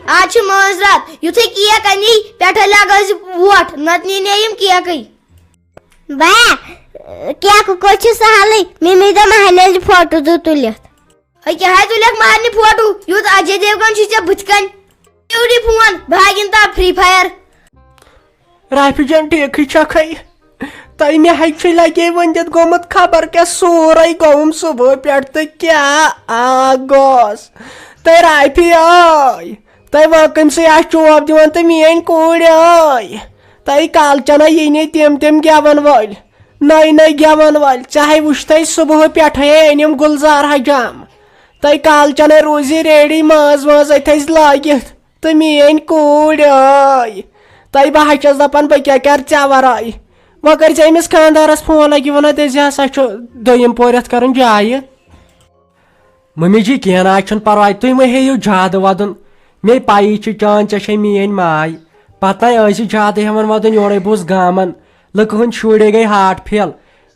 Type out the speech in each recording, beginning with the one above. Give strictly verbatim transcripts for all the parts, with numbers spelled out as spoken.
آز چھِ مٲنٛزِ راتھ، یُتھُے کیک اَنی، پٮ۪ٹھٕ لگٲوزِ ووٹ، نتہٕ نی نے یِم کیکٕے۔ با، کیکہٕ کوٚت چھُ سہلٕے؟ ممی دوٚپ مہرنہِ ہٕنٛدۍ فوٹو زٕ تُلِتھ۔ ہے کیٛاہ ہے تُلکھ مہرنہِ فوٹو؟ یُتھ اجے دیوگن چھُ ژےٚ بٕتھِ کنۍ۔ تُلِو یہِ فون، بہٕ ہا گِنٛدٕ تتھ Free Fire۔ رافی جان، ٹھیکھٕے چھکھے؟ تۄہہِ مےٚ ہے چھُ لگے وۄنۍ دِتھ گوٚمُت خبر کیٛاہ، سورُے گوٚوُم صبحہٕ پٮ۪ٹھ تہٕ کیٛاہ آ گوس۔ تۄہہِ رافی ٲے، تۄہہِ وٲنٛکمسٕے آسہِ چوب دِوان تہٕ میٲنۍ کوٗر ٲے۔ تۄہہِ کالچنہ یی نے تِم تِم گٮ۪ون وٲلۍ، نٔے نٔے گٮ۪ون وٲلۍ۔ ژےٚ ہے وُچھتھے صبحہٕ پٮ۪ٹھے أنِم گُلزار حجام۔ تۄہہِ کالچنہ روٗزی ریڈی ماز واز أتھۍ أسۍ لٲگِتھ۔ تہٕ میٲنۍ کوٗر ٲے، تۄہہِ بہٕ ہا چھَس دَپان بہٕ کیٛاہ کَرٕ ژےٚ وَرٲے؟ وۄنۍ کٔرۍ زِ أمِس خانٛدارَس فون، اَکہِ وَنو تٔمِس ہسا چھُ دوٚیِم پورٮ۪تھ کَرُن جایہِ۔ مٔمی جی، کینٛہہ نہ حظ چھُنہٕ پَرواے، تُہۍ مہٕ ہیٚیِو زیادٕ وَدُن۔ مے پَیی چھِ چانۍ، ژےٚ چھے میٲنۍ ماے۔ پَتہٕ نَے ٲسۍ زِ زیادٕ ہٮ۪وان وَدُن، یورَے بوٗز گامَن، لُکہٕ ہٕنٛدۍ شُرۍ گٔے ہارٹ فیل۔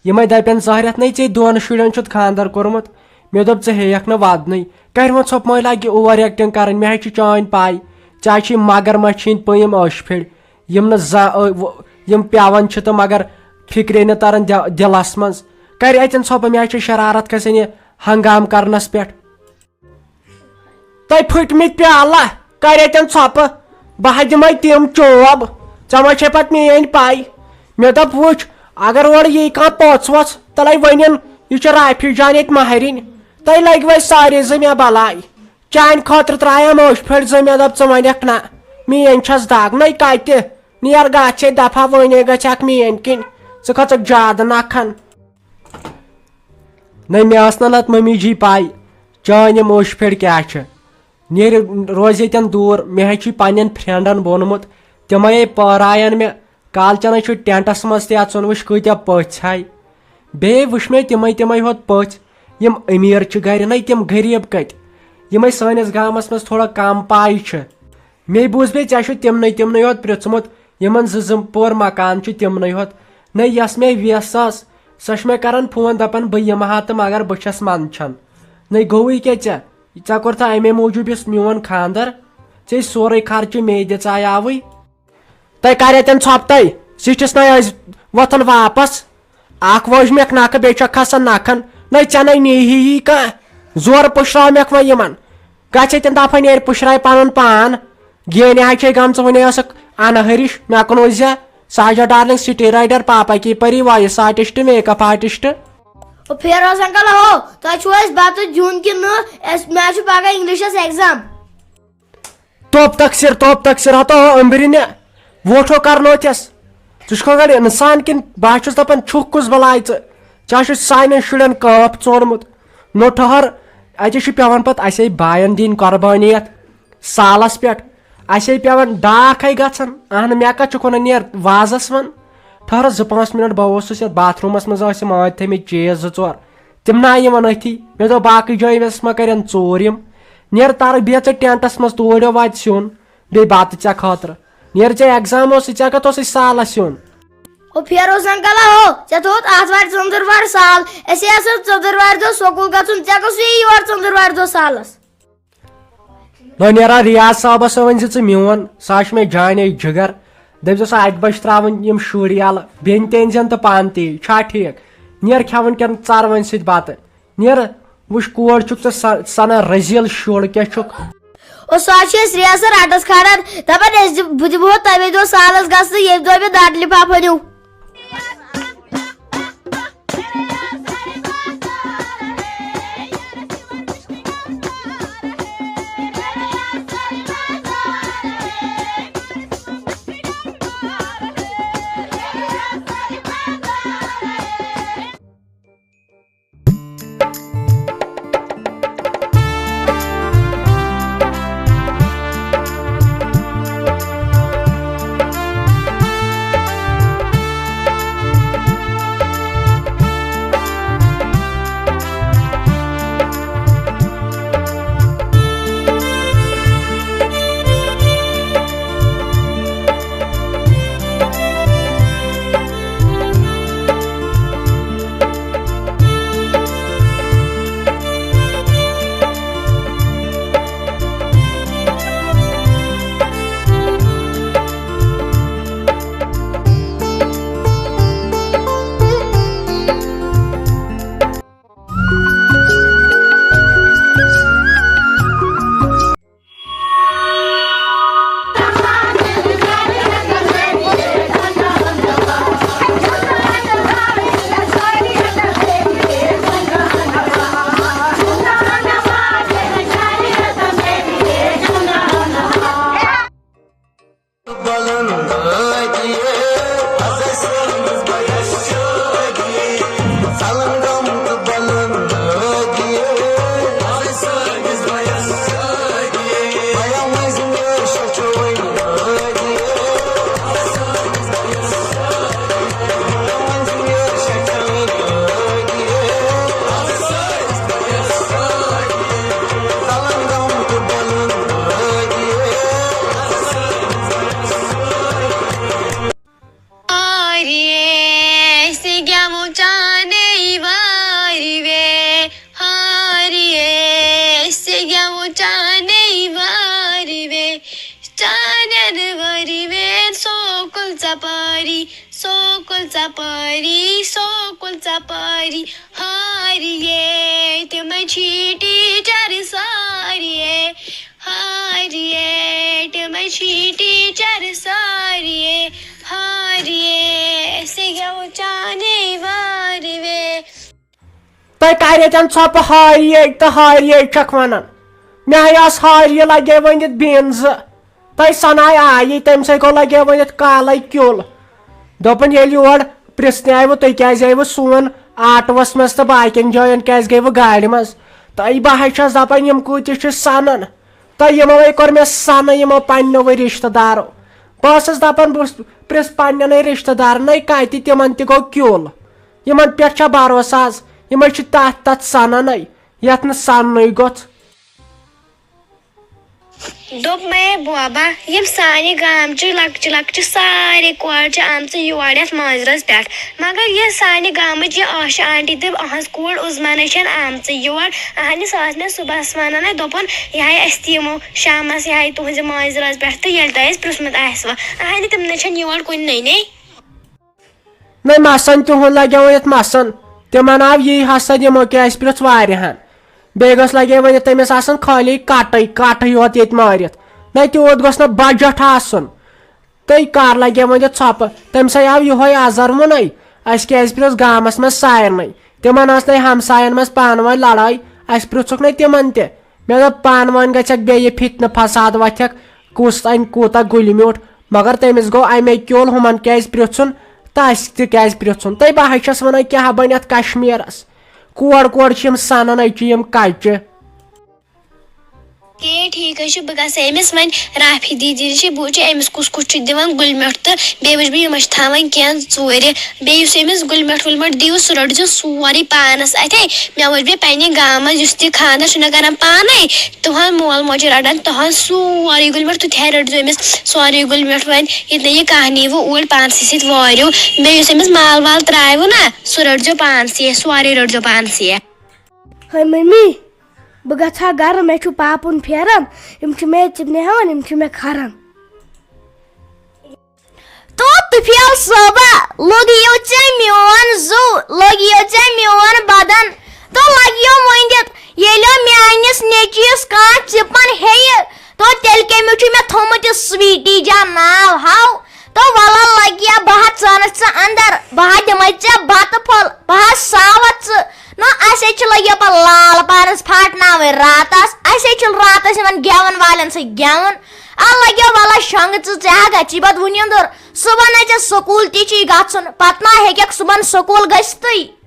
یِمَے دَپن، ظٲہرَتھ نَے ژےٚ دۄن شُرٮ۪ن چھُتھ خانٛدر کوٚرمُت۔ مےٚ دوٚپ، ژٕ ہیٚیَکھ نہٕ وَدنٕے۔ کَرِ وۄنۍ ژھۄپہٕ مٲلۍ لَگہِ اوور ایکٹنگ کَرٕنۍ، مےٚ حظ چھِ چٲنۍ پَے۔ ژےٚ حظ چھِ مگر مَچھِ ہِنٛدۍ پٔیِم ٲشہِ پھٔلۍ، یِم نہٕ زا-، ٲ، و-، یِم پٮ۪وان چھِ تہٕ مگر فِکرے نہٕ تَران دِ-، دِلَس منٛز۔ کَرِ اَتٮ۪ن ژھۄپہٕ، مےٚ حظ چھِ شرارت کھسان یہِ ہنگام کَرنَس پٮ۪ٹھ۔ تۄہہِ پھٔٹمٕتۍ پیالہ، کَرِ اَتٮ۪ن ژھۄپہٕ، بہٕ ہا دِمَے تِم چوب۔ ژےٚ ما چھے پَتہٕ میٲنۍ پَے؟ مےٚ دوٚپ، وٕچھ، اگر اورٕ یی کانٛہہ پوٚژھ ووٚژھ، تَلَے ؤنِن، یہِ چھُ رافی جان ییٚتہِ مَہرِنۍ۔ تۄہہِ لَگہِ وۄنۍ سارے زٕ مےٚ بَلاے۔ چانہِ خٲطرٕ ترٛایَم ٲشہِ پھٔلۍ زٕ، مےٚ دوٚپ، ژٕ وَنَکھ نہ، میٲنۍ چھَس دَگ۔ نَے کَتہِ؟ نیر گژھ ژے دفعہ، وۄنۍ گژھکھ میٲنۍ کِنۍ۔ ژٕ کھژکھ زیادٕ نَکھَن۔ نَے مےٚ ٲس نہٕ نَتہٕ مٔمی جی پَے، چٲنۍ یِم ٲشہِ پھٔلۍ کیٛاہ چھِ۔ نیرِ، روزِ ییٚتٮ۪ن دوٗر۔ مےٚ حظ چھُے پنٛنٮ۪ن فرٛٮ۪نٛڈَن ووٚنمُت، تِمَے ہے پٲراین مےٚ۔ کالچنَے چھُ ٹٮ۪نٛٹَس منٛز تہِ اَژُن، وٕچھ کۭتیٛاہ پٔژھۍ ہاے۔ بیٚیہِ وٕچھ مےٚ تِمَے تِمَے ہوت پٔژھۍ، یِم أمیٖر چھِ گَرِ، نَے تِم غریٖب کَتہِ؟ یِمَے سٲنِس گامَس منٛز تھوڑا کَم پاے چھِ۔ مے بوٗز بیٚیہِ ژےٚ چھُ تِمنٕے تِمنٕے ہوت پرٛژھمُت، یِمَن زٕ زٕ پور مکان چھُ تِمنٕے ہوت۔ نَے یۄس مےٚ وٮ۪س ٲس، سۄ چھِ مےٚ کَران فون دَپان بہٕ یِمہٕ ہا تہٕ مگر بہٕ چھَس منٛدچھان۔ نَے گوٚوُے کیٛاہ ژےٚ؟ ژےٚ کوٚرتھا اَمے موٗجوٗب یُس میون خانٛدر؟ ژےٚ سورُے خرچہٕ مے دِژایاوٕے۔ تۄہہِ کَرِ اَتٮ۪ن ژھۄپہٕ تۄہہِ؟ زِٹھِس نَے ٲسۍ وۄتھان واپس۔ اکھ وٲج مےٚ نَکھٕ، بیٚیہِ چھَکھ کھسان نَکھَن۔ نَے ژےٚ نَے نیٖہی یی کانٛہہ۔ زورٕ پُشراو مےٚ وۄنۍ یِمَن۔ گژھ ییٚتٮ۪ن دَفعہ نیرِ پُشراے پَنُن پان۔ گیٚنہِ ہا چھے گٔمژٕ، وٕنے ٲسٕکھ اَنہٕ ہرِش، مےٚ کُن وٕچھ زِ ساجا ڈارلنگ، سٹی رائڈر، پاپا کی پری، وائس آرٹسٹ، میک اپ آرٹسٹ۔ او فیروز انکل ہو، تۄہہِ چھُو اَسہِ بَتہٕ دیُن کِنہٕ نہٕ؟ اَسہِ، مےٚ چھُ پگاہ انگلشس ایگزام۔ توٚپ تقصیر، توٚپ تقصیر ہتو ہو أمبرِنہِ۔ ووٹھو کرنو تھس۔ ژٕ چھُکھ گۄڈٕ انسان کِنہٕ بہٕ ہا چھُس دپان چھُکھ کُس بلاے ژٕ؟ ژےٚ ہا چھُ سانٮ۪ن شُرٮ۪ن کٲپ ژوٗرمُت۔ نو ٹھہر، اَتہِ چھُ پٮ۪وان پتہٕ اَسے باین دِنۍ قۄربٲنی یتھ سالس پٮ۪ٹھ۔ اَسے پٮ۪وان ڈاکھ ہے گژھان۔ اہن، مےٚ کتھ چھُکھ ونان، نیر وازس ون۔ ٹھہر زٕ پانٛژھ منٹ، بہٕ اوسُس یتھ باتھ روٗمس منٛز، ٲسۍ یِم ٲدۍ تھٲمٕتۍ چیٖز زٕ ژور۔ تِم نہ یِوان أتھی۔ مےٚ دوٚپ، باقٕے جایہِ ویسس ما کرن ژوٗر یِم۔ نیر ترٕ بیٚیہِ ژٕ ٹینٹس منٛز، توٗرۍ واتہِ سیُن، بیٚیہِ بتہٕ ژےٚ خٲطرٕ۔ نیر ژےٚ ایگزام اوسُے، ژےٚ کتھ اوسُے سالس یُن؟ او فیروز انکل ہو، ژےٚ تھوٚوُتھ آتھوارِ ژٔنٛدٕروارِ سال۔ أسے آسو ژٔنٛدٕروارِ دۄہ سکوٗل گژھُن، ژےٚ کُس یی یور ژٔنٛدٕروارِ دۄہ سالس؟ نہ نیرا ریاض صٲبس ؤنۍ زِ ژٕ میون، سُہ ہا چھُ مےٚ جانے جگر۔ دٔپۍ زِ سُہ اکہِ بجہِ ترٛاوُن یِم شُرۍ یَلہٕ، بیٚنہِ تہِ أنۍ زٮ۪ن تہٕ پانہٕ تہِ، چھا ٹھیٖک؟ نیر کھٮ۪وُن کٮ۪ن ژروَنۍ سۭتۍ بتہٕ۔ نیر، وٕچھ کور چھُکھ ژٕ سَ-، سَنان رٔزیٖل شُر کیٛاہ چھُکھ؟ او سُہ حظ چھُ اَسہِ ریاض سر رٹس کھاران، دپان أسۍ دِ-، بہٕ دِمہو تَمے دۄہ سالس گژھنہٕ ییٚمہِ دۄہ مےٚ دَرِ لِفاف أنِو۔ سکوٗل ژۄپٲری، سکوٗل ژۄپٲری، سکوٗل ژۄپٲری، ہاریے تِمَے چھی ٹیٖچر ساریے، ہاریے تِمَے چھی ٹیٖچر ساریے، ہاریے أسۍ گٮ۪وو چانے وارِ وے۔ تۄہہِ کَرِ ییٚتٮ۪ن ژھۄپہٕ ہاریے تہٕ ہاریے چھَکھ وَنان؟ مےٚ ہے آسہٕ ہاریہِ لَگے ؤنِتھ بیٖنزٕ۔ تۄہہِ سَناے آیی، تٔمۍ سٕے گوٚو لَگے ؤنِتھ کالَے کیُل۔ دوٚپُن، ییٚلہِ یور پرٛژھنہِ آیوٕ، تُہۍ کیٛازِ آیوٕ سون آٹوَس منٛز تہٕ باقیَن جایَن کیٛازِ گٔیوٕ گاڑِ منٛز؟ تہٕ بہٕ ہے چھَس دَپان، یِم کۭتِس چھِ سَنان؟ تہٕ یِمو ہے کوٚر مےٚ سَنہٕ، یِمو پنٛنیوٕے رِشتہٕ دارو۔ بہٕ ٲسٕس دَپان، بہٕ پرٛژھٕ پنٛنٮ۪نٕے رِشتہٕ دارنٕے کَتہِ، تِمَن تہِ گوٚو کیُل۔ یِمَن پٮ۪ٹھ چھا بھروسہٕ آز؟ یِمَے چھِ تَتھ تَتھ سَنَنَے، یَتھ نہٕ سَننُے گوٚژھ۔ دوٚپ مےٚ، بوبا، یِم سانہِ گامچہِ لۄکچہِ لۄکچہِ سارے کورِ چھِ آمژٕ یور یَتھ مٲنٛزِ رٲژ پٮ۪ٹھ، مگر یہِ سانہِ گامٕچ یہِ عاشا آنٹی تہٕ أہٕنٛز کوٗر عظمیٰ نَے چھَنہٕ آمژٕے یور۔ اَہنہِ، سۄ ٲس مےٚ صُبحَس وَنان، اَے دوٚپُن، یہِ ہاے اَسہِ تہِ یِمو شامَس، یہِ ہاے تُہٕنٛزِ مٲنٛزِ رٲژ پٮ۪ٹھ تہٕ ییٚلہِ تۄہہِ اَسہِ پرٛژھمُت آسِوٕ۔ اَہنہِ، تِم نَے چھَنہٕ یور کُنہِ نَے۔ نَے مَسَن تِہُنٛد لَگیو یَتھ مَسَن۔ تِمَن آو یی حسد، یِمو کیٛاہ اَسہِ پرٛژھ واریاہَن۔ بیٚیہِ گٔژھ لَگے وۄنۍ تٔمِس آسٕنۍ خٲلی کَٹٕے، کَٹٕے یوت ییٚتہِ مٲرِتھ۔ نَے تیوٗت گوٚژھ نہٕ بَجَٹ آسُن۔ تہٕ کَر لَگے وۄنۍ یہِ ژھۄپہٕ؟ تٔمِسَے آو یِہوٚے اَزَر ووٚنُے، اَسہِ کیٛازِ پرٛژھ گامَس منٛز سارنٕے؟ تِمَن ٲس نَے ہمسایَن منٛز پانہٕ ؤنۍ لَڑٲے، اَسہِ پرٛژھُکھ نَے تِمَن تہِ۔ مےٚ دوٚپ، پانہٕ ؤنۍ گژھٮ۪کھ بیٚیہِ فِتنہٕ فساد وۄتھٮ۪کھ، کُس اَنہِ کوٗتاہ گُلۍ میوٗٹھ۔ مگر تٔمِس گوٚو اَمے کیول ہُمَن کیٛازِ پرٛژھُن تہٕ اَسہِ تہِ کیٛازِ پرٛژھُن؟ تہٕ بہٕ ہَے چھَس وَنان، کیٛاہ بَنہِ اَتھ کشمیٖرَس؟ کورِ کورِ چھِ یِم سَنان، أتی چھِ یِم کَچہِ۔ اے، ٹھیٖک حظ چھُ، بہٕ گژھٕ أمِس وۄنۍ رافی دیدی نِش، بہٕ وٕچھِ أمِس کُس کُس چھُ دِوان گُلۍ میوٚٹھ تہٕ بیٚیہِ وٕچھِ بہٕ یِم ما چھِ تھاوان کینٛہہ ژوٗرِ۔ بیٚیہِ یُس أمِس گُلۍ میوٚٹھ وُلۍ میوٚٹھ دِیِو، سُہ رٔٹزیو سورُے پانَس اَتھے۔ مےٚ وٕچھ بیٚیہِ پنٛنہِ گامہٕ منٛز یُس تہِ خانٛدر چھُنہ کران پانے، تِہُنٛد مول موج چھُ رَٹان تِہُنٛد سورُے گُلۍ میوٚٹھ، تُہۍ تہِ ہے رٔٹزیو أمِس سورُے گُلۍ میوٚٹھ۔ وۄنۍ ییٚتہِ نہٕ یہِ کانٛہہ نیٖوٕ اوٗرۍ پانسٕے سۭتۍ وٲرِو۔ بیٚیہِ یُس أمِس مال وال ترٛایوٕ نہ، سُہ رٔٹزیو پانسٕے، سورُے رٔٹزیو پانسٕے۔ ہے مٔمی، بہٕ گژھٕ ہا گرٕ، مےٚ چھُ پاپُن پھیران، یِم چھِ مےٚ ژِنہِ ہٮ۪وان، یِم چھِ مےٚ کھران۔ تو طفیل صٲبہ، لوٚگ یِیو ژےٚ میون زُو، لوٚگ یِیو ژےٚ میون بدن، تو لگیو مٔنٛدِتھ، ییٚلہِ میٲنِس نیٚچوِس کانٛہہ ژِپن ہیٚیہِ، تو تیٚلہِ کٔمِس چھُ مےٚ تھوٚمُت یہِ سویٖٹی جان ناو ہاو؟ تو وَلہٕ لَگیا، بہٕ ہا ژانَتھ ژٕ اَندَر، بہٕ ہا دِمَے ژےٚ بَتہٕ پھوٚل، بہٕ ہا ساوَتھ ژٕ۔ نہ، اَسے چھِ لَگیا پَتہٕ لال پارَس پھاٹناوٕنۍ راتَس، اَسے چھِ راتَس یِمَن گٮ۪وَن والٮ۪ن سۭتۍ گٮ۪وُن۔ آ لَگیا، وَلہٕ شۄنٛگہٕ ژٕ، ژےٚ ہا گژھی پَتہٕ وُنِنٛدُر۔ صُبحَن ہے ژےٚ سکوٗل تہِ چھی گژھُن، پَتہٕ ما ہیٚکَکھ صُبحَن سکوٗل گٔژھتٕے۔